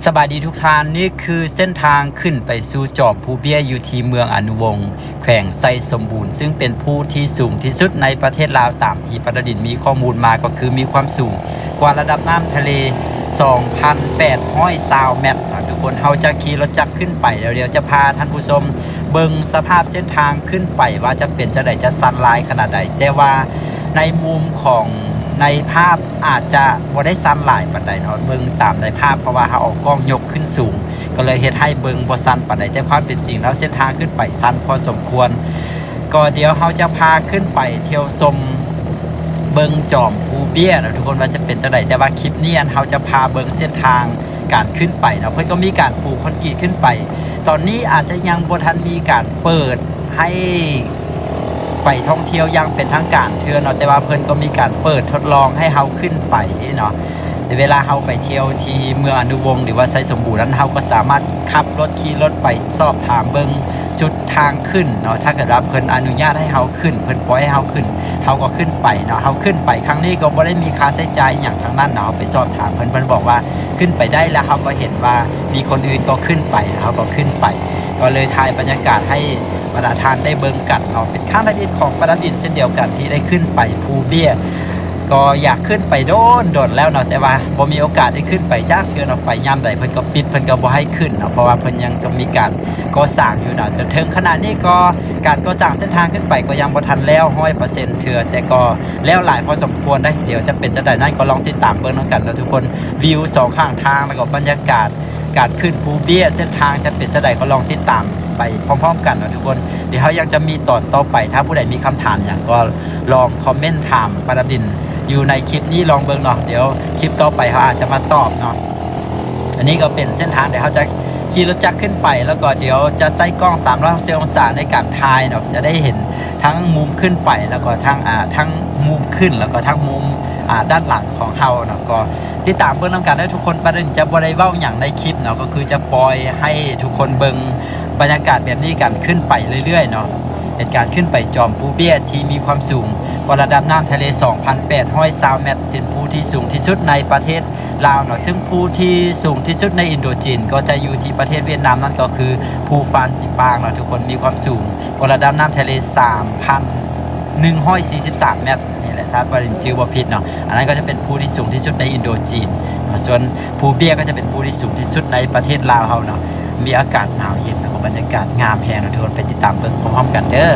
ສະບາຍດີທຸກທ່ານ, ນີ້ຄືເສັ້ນທາງຂຶ້ນໄປສູ່ຈອມພູເບ້ຍ ຢູ່ທີ່ເມືອງອະນຸວົງ ແຂວງໄຊສົມບູນ ຊຶ່ງເປັນພູທີ່ສູງທີ່ສຸດໃນປະເທດລາວ ຕາມທີ່ປາດາດິນມີຂໍ້ມູນມາ ກໍຄືມີຄວາມສູງກວ່າລະດັບນ້ຳທະເລ ສອງພັນແປດຮ້ອຍຊາວແມັດເນາະທຸກຄົນ. ເຮົາຈະຂີ່ລົດຈັກຂຶ້ນໄປ ແລ້ວດຽວຈະພາທ່ານຜູ້ຊົມເບິ່ງສະພາບເສັ້ນທາງຂຶ້ນໄປວ່າຈະເປັນຈັ່ງໃດ, ຈະຊັນຫຼາຍຂະໜາດໃດ. ແຕ່ວ່າໃນມຸມຂອງໃນພາບ ອາດຈະບໍ່ໄດ້ຊັນຫຼາຍປານໃດເນາະ, ເບິ່ງຕາມໃນພາບ ເພາະວ່າເຮົາເອົາກ້ອງຍົກຂຶ້ນສູງ ກໍເລີຍເຮັດໃຫ້ເບິ່ງບໍ່ຊັນປານໃດ, ແຕ່ຄວາມເປັນຈິງແລ້ວເສັ້ນທາງຂຶ້ນໄປຊັນພໍສົມຄວນ. ກໍດຽວເຮົາຈະພາຂຶ້ນໄປທ່ຽວຊົມເບິ່ງຈອມພູເບ້ຍເນາະທຸກຄົນ ວ່າຈະເປັນຈັ່ງໃດ. ແຕ່ວ່າຄລິບນີ້ ອັນ ເຮົາຈະພາເບິ່ງເສັ້ນທາງການຂຶ້ນໄປເນາະ, ເພິ່ນກໍມີການປູຄອນກຣີດຂຶ້ນໄປ. ຕອນນີ້ອາດຈະຍັງບໍ່ທັນມີການເປີດ ໃຫ້ໄປທ່ອງທ່ຽວຢ່າງເປັນທາງການເທື່ອເນາະ, ແຕ່ວ່າເພິ່ນກໍມີການເປີດທົດລອງໃຫ້ເຮົາຂຶ້ນໄປເນາະ. ເວລາເຮົາໄປທ່ຽວທີ່ເມືອງອະນຸວົງ ຫຼືວ່າໄຊສົມບູນນັ້ນ, ເຮົາກໍສາມາດຂັບລົດ, ຂີ່ລົດໄປສອບຖາມເບິ່ງຈຸດທາງຂຶ້ນເນາະ. ຖ້າເກີດວ່າເພິ່ນອະນຸຍາດໃຫ້ເຮົາຂຶ້ນ, ເພິ່ນປ່ອຍໃຫ້ເຮົາຂຶ້ນ, ເຮົາກໍຂຶ້ນໄປເນາະ. ເຮົາຂຶ້ນໄປຄັ້ງນີ້ກໍບໍ່ໄດ້ມີຄ່າໃຊ້ຈ່າຍອີ່ຫຍັງທັງນັ້ນເນາະ, ເຮົາໄປສອບຖາມເພິ່ນ, ເພິ່ນບອກວ່າ ຂຶ້ນໄປໄດ້ ແລ້ວເຮົາກໍເຮົນວ່າມີຄົນອື່ນກໍຂຶ້ນໄປ ເຮົາກໍຂຶ້ນໄປ. ກໍເລີຍຖ່າຍບັນຍາກາດໃຫ້ບັນດາທ່ານໄດ້ເບິ່ງກັນເນາະ. ເປັນຄັ້ງທຳອິດຂອງປາດາດິນເຊັ່ນດຽວກັນທີ່ໄດ້ຂຶ້ນໄປພູເບ້ຍ, ກໍຢາກຂຶ້ນໄປໂດນໆແລ້ວເນາະ, ແຕ່ວ່າບໍ່ມີໂອກາດໄດ້ຂຶ້ນໄປຈັກເທື່ອເນາະ. ໄປຍາມໃດເພິ່ນກໍປິດ, ເພິ່ນກໍບໍ່ໃຫ້ຂຶ້ນເນາະ, ເພາະວ່າເພິ່ນຍັງກໍມີການກໍ່ສ້າງຢູ່ເນາະ. ຈົນເຖິງຂະນະນີ້ກໍການກໍ່ສ້າງເສັ້ນທາງຂຶ້ນໄປກໍຍັງບໍ່ທັນແລ້ວຮ້ອຍເປີເຊັນເທື່ອ, ແຕ່ກໍແລ້ວຫຼາຍພໍສົມຄວນໄດ໋. ດຽວຈະເປັນຈັ່ງໃດນັ້ນກໍລອງຕິດຕາມເບິ່ງນຳກັນເນາະທຸກຄົນ. ວິວສອງຂ້າງທາງ ແລ້ວກໍບັນຍາກາດ ການຂຶ້ນພູເບ້ຍ ເສັ້ນທາງຈະເປັນຈັ່ງໃດກໍລອງຕິດຕາມໄປພ້ອມໆກັນເນາະທຸກຄົນ. ດຽວເຮົາຍັງຈະມີຕອນຕໍ່ໄປ, ຖ້າຜູ້ໃດມີຄຳຖາມຫຍັງກໍລອງຄອມເມັນຖາມປາດາດິນຢູ່ໃນຄລິບນີ້ລອງເບິ່ງເນາະ, ດຽວຄລິບຕໍ່ໄປເຮົາອາດຈະມາຕອບເນາະ. ອັນນີ້ກໍເປັນເສັ້ນທາງທີ່ເຮົາຈະຂີ່ລົດຈັກຂຶ້ນໄປ, ແລ້ວກໍດຽວຈະໃຊ້ກ້ອງສາມຮ້ອຍຫົກສິບອົງສາໃນການຖ່າຍເນາະ, ຈະໄດ້ເຫັນທັງມຸມຂຶ້ນໄປ ແລ້ວກໍທັງ ອ່າ ທັງມຸມຂຶ້ນ ແລ້ວກໍທັງມຸມ ອ່າ ດ້ານຫຼັງຂອງເຮົາເນາະ. ກໍ ຕິດຕາມເບິ່ງນຳກັນເດີທຸກຄົນ. ປາດາດິນຈະບໍ່ໄດ້ເວົ້າຫຍັງໃນຄລິບເນາະ, ກໍຄືຈະປ່ອຍໃຫ້ທຸກຄົນເບິ່ງບັນຍາກາດແບບນີ້ກັນຂຶ້ນໄປເລື້ອຍໆເນາະ. ເປັນການຂຶ້ນໄປຈອມພູເບ້ຍທີ່ມີຄວາມສູງກວ່າລະດັບນ້ຳທະເລ ສອງພັນແປດຮ້ອຍຊາວແມັດ, ເປັນພູທີ່ສູງທີ່ສຸດໃນປະເທດລາວເນາະ, ຊຶ່ງພູທີ່ສູງທີ່ສຸດໃນອິນໂດຈີນກໍຈະຢູ່ທີ່ປະເທດຫວຽດນາມ, ນັ້ນກໍຄືພູຟານສີປາງເນາະທຸກຄົນ, ມີຄວາມສູງກວ່າລະດັບນ້ຳທະເລ ສາມພັນໜຶ່ງຮ້ອຍສີ່ສິບສາມແມັດ. ນີ້ແຫຼະ ຖ້າປາດາດິນຈື່ບໍ່ຜິດເນາະ, ອັນນັ້ນກໍຈະເປັນພູທີ່ສູງທີ່ສຸດໃນອິນໂດຈີນເນາະ, ສ່ວນພູເບ້ຍກໍຈະເປັນພູທີ່ສູງທີ່ສຸດໃນປະເທດລາວເຮົາເນາະ. ມີອາກາດໜາວເຢັນ ແລ້ວກໍບັນຍາກາດງາມແຮງເນາະ, ທຸກຄົນໄປຕິດຕາມເບິ່ງພ້ອມໆກັນເດີ.